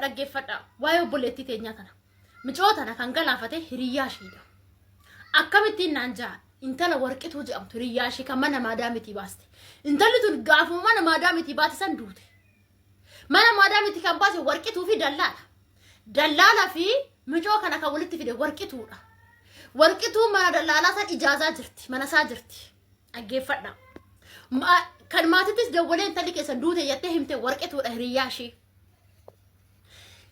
Dhaggeeffadhaa waa'ee obboleettii teenyaa tana. Micoo tana kan galaafate hiriyyaa ishiidha. Akkamittiin naan ja'a intala Warqituu jedhamtu hiriyyaa ishii kan mana maadaamitii baaste. Intalli tun gaafuma mana maadaamitii baate san duute. Mana maadaamitii kan baase Warqituu fi dallaala. Dallaalaa fi micoo kana kan walitti fide Warqituudha. Warqituu mana dallaalaa san ijaazaa jirti, mana isaa jirti. Dhaggeeffadhaa. Kan maatittis dawwalee intalli keessan duute jettee himte Warqituudha hiriyyaa ishii.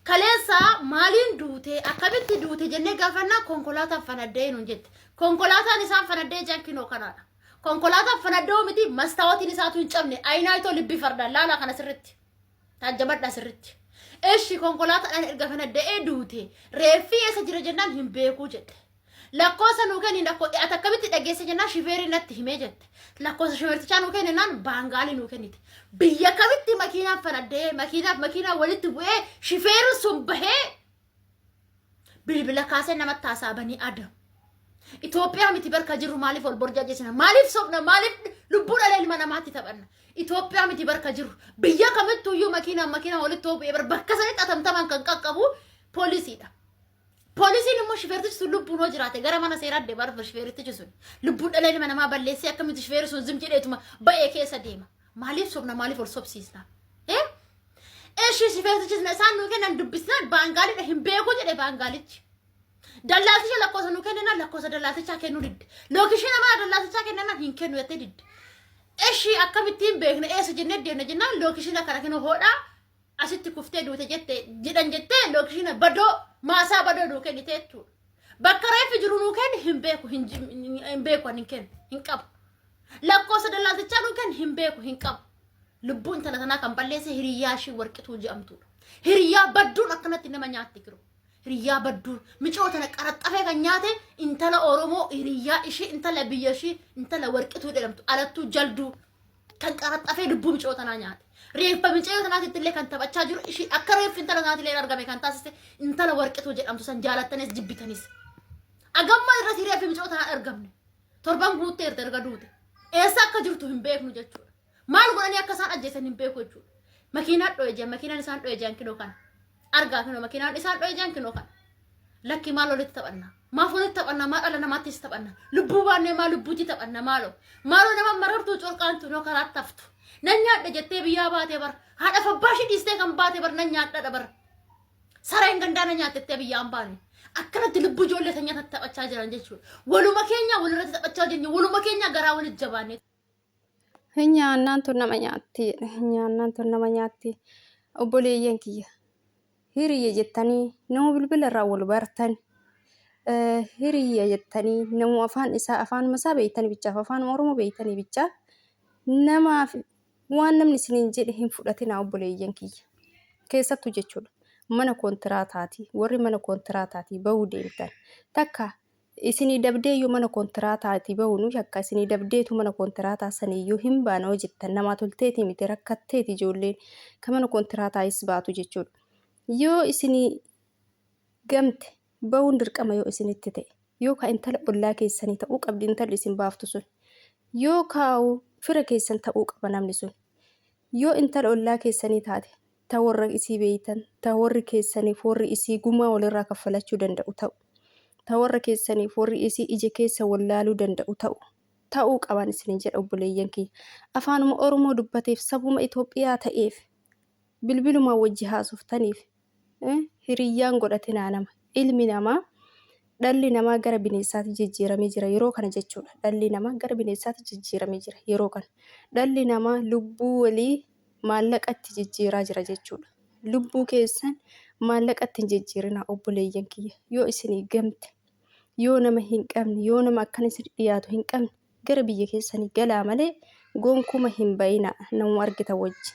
Kaleessa maaliin duute akkamitti duute jennee gaafannaa konkolaataan fanadda'ee nuun jette. Konkolaataan isaan fanadda'ee jiran kinoo kanaadha. Konkolaataan fanadda'uu miti mastaawotiin isaatu hin cabne ayinaayitoo libbi fardaan laalaa kana sirritti. Taajjabadhaa sirritti. Eshi konkolaataadhaan erga fanadda'ee duute reeffii eessa jira jennaan hin beekuu jette. Lakkoofsa nuu kenni ati akkamitti dhageesse jennaan shifeerri natti himee jette. Lakkoofsa shifeertichaa nuu kenninaan baangaalii nuu kennite. Biyya kamitti makiinaan fanadda'ee makiinaaf makiinaa walitti bu'ee shifeerri sun bahee bilbila kaasee namatti haasaa banii adam. Itoophiyaa miti barka jirru maaliif ol borjaajesina? Maaliif sobna? Maaliif lubbuu dhala ilma namaatti taphanna? Itoophiyaa miti barka jirru. Biyya kamittuyyuu makiinaan makiinaa walitti bu'ee bar bakka sanitti atamtamaan kan qaqqabu poolisiidha. Poolisiin immoo shifeertichi sun lubbuun hoo jiraate gara mana seeraa deema dhufa shifeertichi sun. Lubbuun dhala ilma namaa balleessee akkamitti shifeerri sun zim jedheetuma ba'ee keessa deema. Maaliif sobna maaliif ol sobsiisna? Eh? Eshi shifeertichi isaan nuu kennan dubbisnaan baangaalidha hin beeku jedhe baangaalichi. Dallaalticha lakkoofsa nuu kenninaan lakkoofsa dallaaltichaa kennuu didde. Lookishiina mana dallaaltichaa kennanaan hin kennu jettee didde. Eshi akkamittiin beekna eessa jennee deemna jennaan lookishiina kana kennu hodhaa asitti kuftee duute jette jedhan jettee lookishiina badoo maasaa badoo nuu kennite jechuudha. Bakka reeffi jiru nuu kenni hin beeku hin beeku ani hin kennu hin qabu. Lakkoofsa dallaaltichaa nuu kenni hin beeku hin qabu. Lubbuu intala tanaa kan balleesse hiriyyaa ishii Warqituu jedhamtuudha. Hiriyyaa badduun akkanatti nama nyaatti kiroo. Hiriyyaa badduun micoo tana qaraxxafee kan nyaate intala Oromoo hiriyyaa ishii intala biyya ishii intala Warqituu jedhamtu alattuu jalduu kan qaraxxafee lubbuu micoo tanaa nyaate. Reeffa micayyoo tanaatitti illee kan taphachaa jiru ishii akka reeffi intala tanaati illee argame kan taasiste intala Warqituu jedhamtu san jaalattanis jibbitanis. Agamma irratti reeffi micoo tanaa argamne. Torban guutteerti erga duute. Eessa akka jirtu hin beeknu jechuudha. Maal godhanii akka isaan ajjeesan hin beeku jechuudha. Makiinaan dho'e jiran makiinaan isaan dho'e jiran kinoo kana. Argaa kinoo makiinaan isaan dho'e jiran kinoo kana. Lakki maal walitti taphanna? Maaf walitti taphanna? Maal dhala namaattis taphanna? Lubbuu baannee maa lubbuutti taphanna maaloo? Maaloo nama marartuu corqaantu noo karaatti haftu. Nan nyaadha jettee biyyaa baatee bara. Haadha abbaa ishee dhiistee kan baate bara nan nyaadha bara. Sareen gandaa na nyaatettee biyyaan baane. Akkanatti lubbuu ijoollee teenyaa taphachaa jiran jechuudha. Waluma keenya walirratti taphachaa jirra. Waluma keenya garaa walitti jabaannee. Hin nyaannaan tun nama nyaatti jedhe. Hin nyaannaan tun nama nyaatti. Obboleeyyan kiyya. Hiriyya jettanii nama bilbila irraa wal bartan. Hiriyya jettanii nama afaan isaa afaanuma isaa beektanii bichaaf afaanuma Oromoo beektanii bichaaf namaaf waan namni isiniin jedhe hin fudhatinaa obboleeyyan kiyya. Keessattuu jechuudha. Mana kontiraataati. Warri mana kontiraataatii bahuu deemtan. Takka Isinii dabdeeyyuu mana kontiraataatii bahu nu shakka isinii dabdeetu mana kontiraataa saniyyuu hin baana hoo jettan namaa tolteetii miti rakkatteeti ijoolleen ka mana kontiraataayis baatu jechuudha. Yoo isinii gamte bahuun dirqama yoo isinitti ta'e yoo ka intala ollaa keessanii ta'uu qabdi intalli isin baaftu sun yoo kaa'u fira keessan ta'uu qaba namni sun yoo intala ollaa keessanii taate ta warra isii beeytan, ta warri keessaniif warri isii gumaa walirraa kaffalachuu danda'u ta'u, ta warra keessaniif warri isii ija keessa wal laaluu danda'u ta'u, ta'uu qaban isinin jedha obboleeyyan kiyya. Afaanuma Oromoo dubbateef sabuma Itoophiyaa ta'eef bilbilumaan wajji haasoftaniif hiriyyaan godhatinaa nama. Ilmi namaa dhalli namaa gara bineensaatti jijjiiramee jira yeroo kana jechuudha. Dhalli namaa gara bineensaatti jijjiiramee jira yeroo kana. Dhalli namaa lubbuu walii maallaqatti jijjiiraa jira jechuudha. Lubbuu keessan maallaqatti hin jijjiirinaa obboleeyyan kiyya. Yoo isinii gamte, yoo nama hin qabne, yoo nama akkana isin dhiyaatu hin qabne gara biyya keessanii galaa malee gonkuma hin bayinaa namuma argitan wajji.